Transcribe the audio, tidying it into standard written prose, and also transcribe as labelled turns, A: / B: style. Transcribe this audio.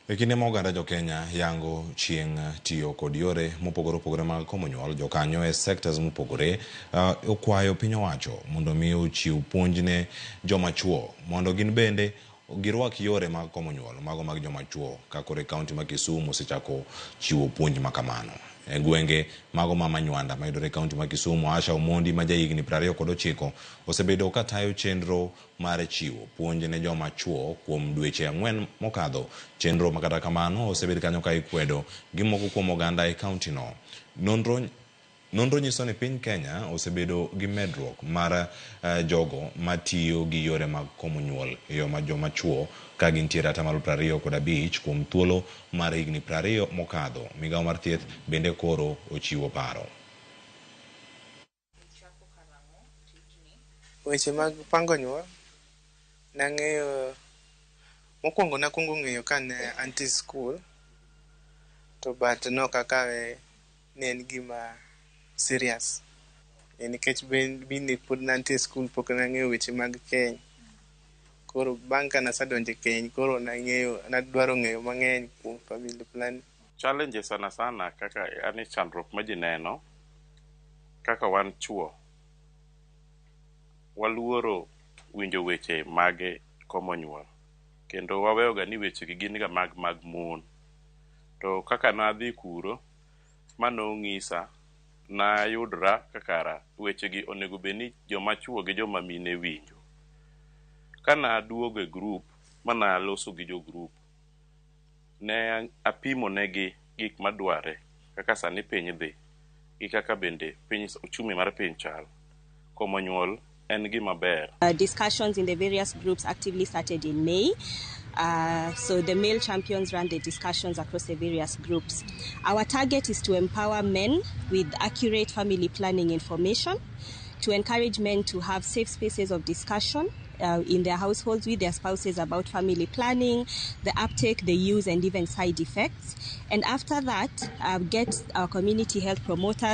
A: E kinde ma oganda jo-Kenya yango chieng' tiyo kod yore mopogore opogore mag komo nyuol, jokanyo e sectors mopogore okwayo piny owacho mondo mi ochiw puonj ne joma chuo mondo gin bende girwak yore mag komo nyuol mago mag joma chuo ka koro e kaunti ma Kisumu osechako chiwo puonj ma kamano. E gwenge mago ma Manywanda mayudore e kaunti ma Kisumu, Asha Omondi ma jahigni 29 osebedo ka tayo chenro mar chiwo puonj ne joma chuo kuom dweche 4 mokadho. Chenro ma kata kamano osebed kanyo ka ikwedo gi moko kuom oganda e kaunti no. Nonro nyiso ni piny Kenya osebedo gi medruok mar jogo matiyo gi yore mag komo nyuol e yo ma joma chuo ka gintiere atamalo 25 kuom thuolo mar higni 20 mokadho. Migawo mar thieth bende koro ochiwo paro.
B: Weche mag pango nyuol nang'eyo mokwongo nakwongo ng'eyo kane antie skul to but nok akawe ni en gima serious nikech bende pod nantie skul pok nang'eyo weche mag keny. Koro bang' ka nasedonjo e keny koro nang'eyo nadwaro ng'eyo mang'eny kuom family planning.
C: Challenges sana sana kaka yani chandruok ma ji neno kaka wan chuo waluoro winjo weche mag komo nyuol kendo waweyo ga ni weche gi gin ga mag mon. To kaka nadhi kuro manong'isa nayudra kakara weche gi onego bed ni joma chuo gi joma mine winjo. Kana duogo e group manaloso gi jo group ne apimo negi gik madware kaka sani piny dhi gi kaka bende piny uchumi mar piny chal. Komo nyuol en gima ber.
D: Discussions in the various groups actively started in May. So the male champions ran the discussions across the various groups. Our target is to empower men with accurate family planning information, to encourage men to have safe spaces of discussion in their households with their spouses about family planning, the uptake, the use, and even side effects. And after that, get our community health promoters.